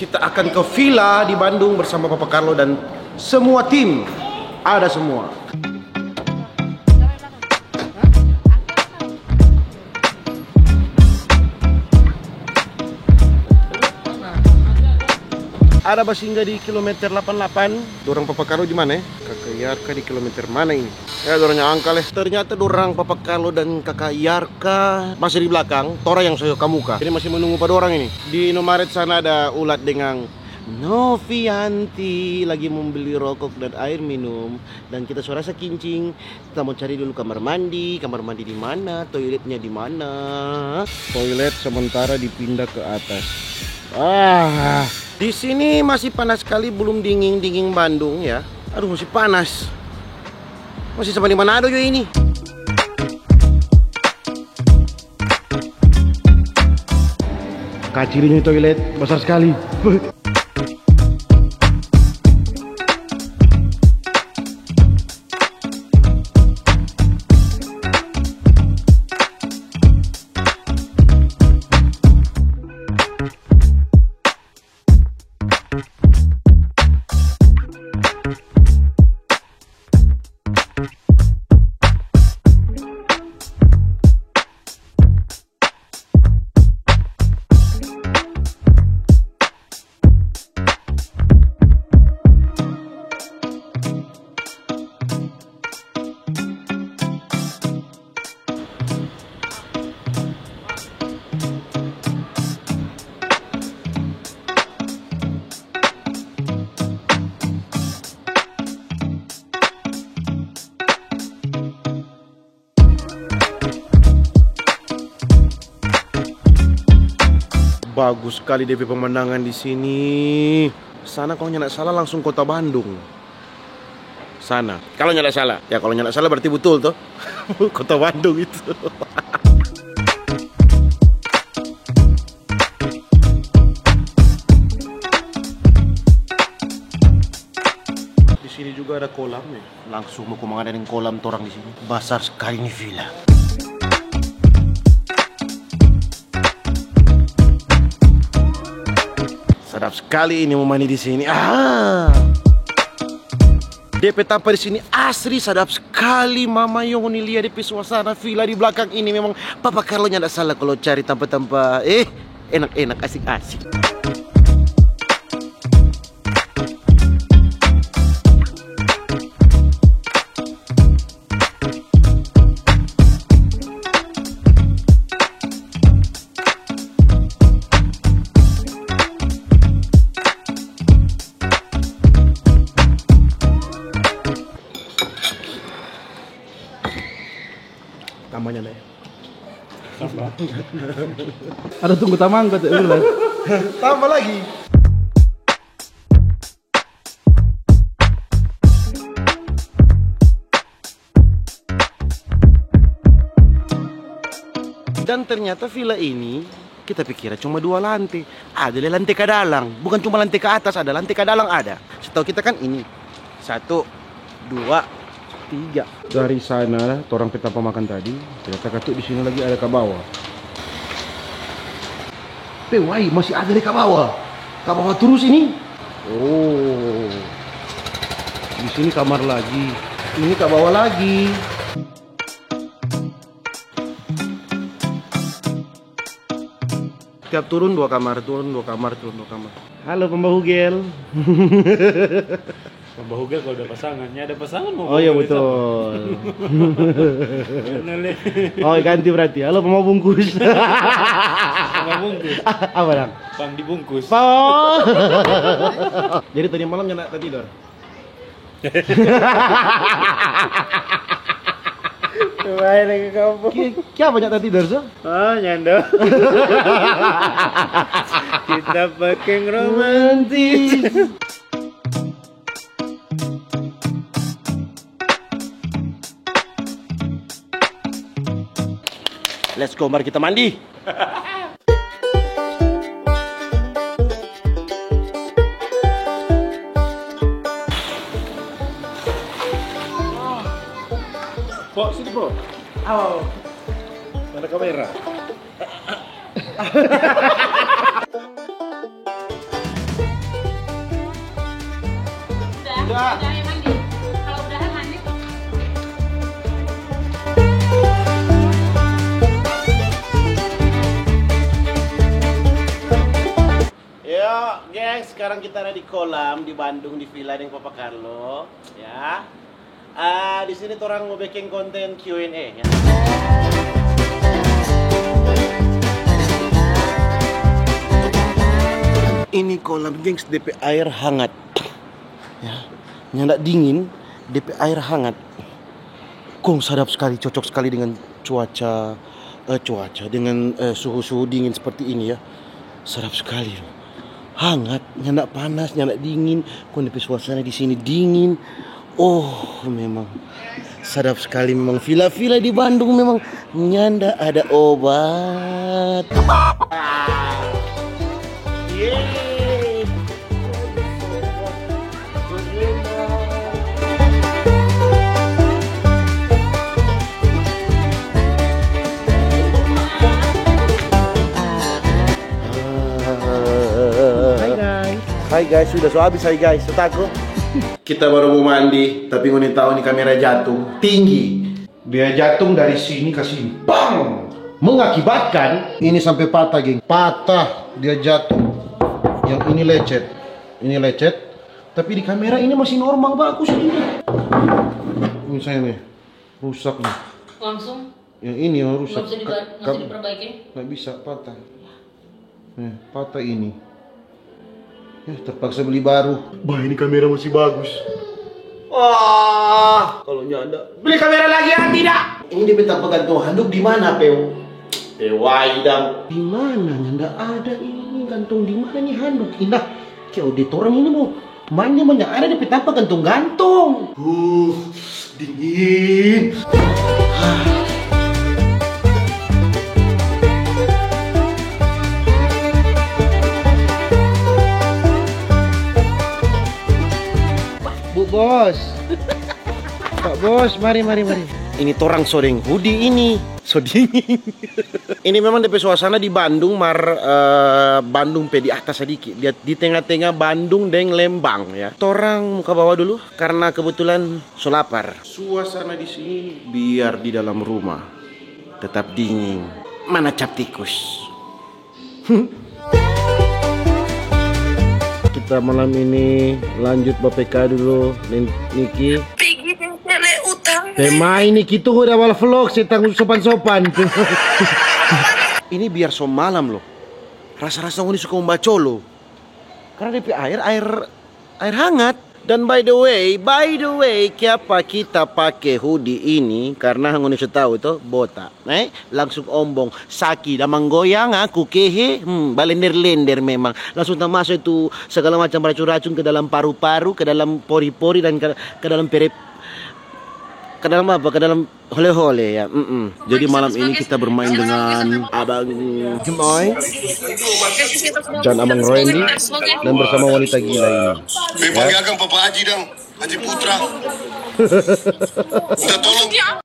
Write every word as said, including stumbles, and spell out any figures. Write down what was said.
Kita akan ke villa di Bandung bersama Papa Carlo dan semua tim. Ada semua. Ada basingga di kilometer delapan delapan. Dorang Papa Carlo di mana, eh? Kaka Yarka di kilometer mana ini? Ya, dorang yang angka leh. Ternyata dorang Papa Carlo dan Kaka Yarka masih di belakang, torang yang so ka muka. Jadi masih menunggu pa dorang ini. Di Indomaret sana ada Ulat dengan Novianti lagi membeli rokok dan air minum. Dan kita so rasa kincing. Kita mo cari dulu kamar mandi, kamar mandi di mana, toiletnya di mana. Toilet sementara dipindah ke atas. Ah, di sini masih panas sekali, belum dingin-dingin Bandung ya. Aduh, masih panas. Masih sama di Manado juga ini. Kacil ini toilet, besar sekali. Bagus skali depe pemandangan di sini. Sana kalo nyanda salah langsung kota Bandung. Sana. Kalo nyanda salah. Ya, kalo nyanda salah berarti butul to. Kota Bandung itu. Di sini juga ada kolam ya. Langsung mo ko mangada deng kolam torang di sini. Basar skali ni villa. Sadap skali ini mo mandi di sini. Ah. Depe tampa di sini asri sadap skali, mama yo. Ngoni lia depe suasana villa di blakang ini, memang Papa Carlo nyanda salah kalu cari tampa-tampa, eh, enak-enak, asik-asik. Tambahnya, Nek. Tambah. Ada tunggu tamang kata ulang. Tambah lagi. Dan ternyata villa ini kita pikira cuma dua lante. Ada lei lante ka dalang. Bukan cuma lante ka atas, ada lante ka dalang ada. Setau kita kan ini. Satu, dua, tiga. Dari sana, torang pe tampa makan tadi, kita takatu di sini lagi ada ka bawa. Pe wai, masih ada lei ka bawa. Ka bawa turus ini. Oh. Di sini kamar lagi. Ini ka bawa lagi. Tiap turun dua kamar, turun dua kamar, turun dua kamar. Halo, pembawa hugel. Pembawa hugel kalau ada pasangan, ya ada pasangan mau. Oh iya, betul. Oh, ganti berarti. Halo, pembawa bungkus. Pembawa bungkus. Apa, dang? Pang dibungkus. Oh. Jadi tadi malam nyanda tidur? Bae lagi kampung. Ki-, kiapa nyanda tidur, so? Oh, nyanda. Kita pakai romantis. Let's go, mari kita mandi. Bro, sini, Bro. Aw. Mana kamera? Udah. Udah ya, mandi. Kalau udahan, lanjut. Yo, gengs, sekarang kita ada di kolam di Bandung, di villa deng Papa Carlo, ya. Ah, di sini torang mo bikin konten Q and A, ya. Ini kolam, gengs, depe air hangat. Ya, nyanda dingin, depe air hangat. Kong sadap skali, cocok skali dengan cuaca, eh, cuaca, dengan, eh, suhu-suhu dingin seperti ini, ya. Sadap skali. Hangat, nyanda panas, nyanda dingin. Kong depe suasana di sini dingin. Oh, memang sadap skali memang. Villa-villa di Bandung memang nyanda ada obat. Yeay. Hai, guys. Hai, guys, sudah so habis, hai, guys, so tako. Kita baru mo mandi, tapi ngoni tau ni kamera jatung tinggi. Dia jatung dari sini ka sini, bang! Mengakibatkan ini sampe patah, geng. Patah, dia jatung. Yang ini lecet, ini lecet. Tapi di kamera ini masih normal, bagus ini. Ini saya nih, rusak nih. Langsung Yang ini yang rusak. Nggak bisa diba-, Ka-, nggak bisa ka-, diperbaiki? Nggak bisa, patah. Eh, patah ini. Ya, terpaksa beli baru. Bah, ini kamera masih bagus. Wah, kalau nyanda, beli kamera lagi ya tidak? Ini depe tampa gantung handuk di mana, Peu? Pewai dang. Di mana? Nyanda ada ini gantung. Di mana nih handuk? Indah, kayak auditorang ini mau mandi, mana ada depe tampa gantung-gantung. Uh, dingin. Bu Bos. Pak Bos, mari, mari, mari. Ini torang so deng hoodie ini. So dingin. Ini memang depe suasana di Bandung, mar, eh, Bandung pe di atas sadiki. Di, di tenga-tenga Bandung deng Lembang, ya. Torang mo ka bawa dulu, karena kebetulan so lapar. Suasana di sini biar di dalam rumah tetap dingin. Mana cap tikus? Kita malam ini lanjut ba P K dulu, Nin-, Niki. Pigi deng cele utang. Tema ini kita udah bal vlog, setang sopan-sopan. Ini biar so malam loh. Rasa-rasa ngoni suka mo bacolo. Karena depe air, air, air hangat. Dan by the way, by the way, kiapa kita pake hoodie ini? Karena ngoni so tau to, bota, eh? Langsung ombong, saki da manggoyang aku kehe, hmm, balender-lender memang. Langsung tamaso itu segala macam racun-racun ke dalam paru-paru, ke dalam pori-pori, dan ke, ke dalam pere-, ke dalam apa? Ke dalam Hole-hole ya, mm-mm. Jadi malam ini kita bermain dengan Abang Gemoy dan Abang Randy dan bersama wanita gila ini. Eh, panggil akang Papa Haji dang, Haji Putra. Minta tolong.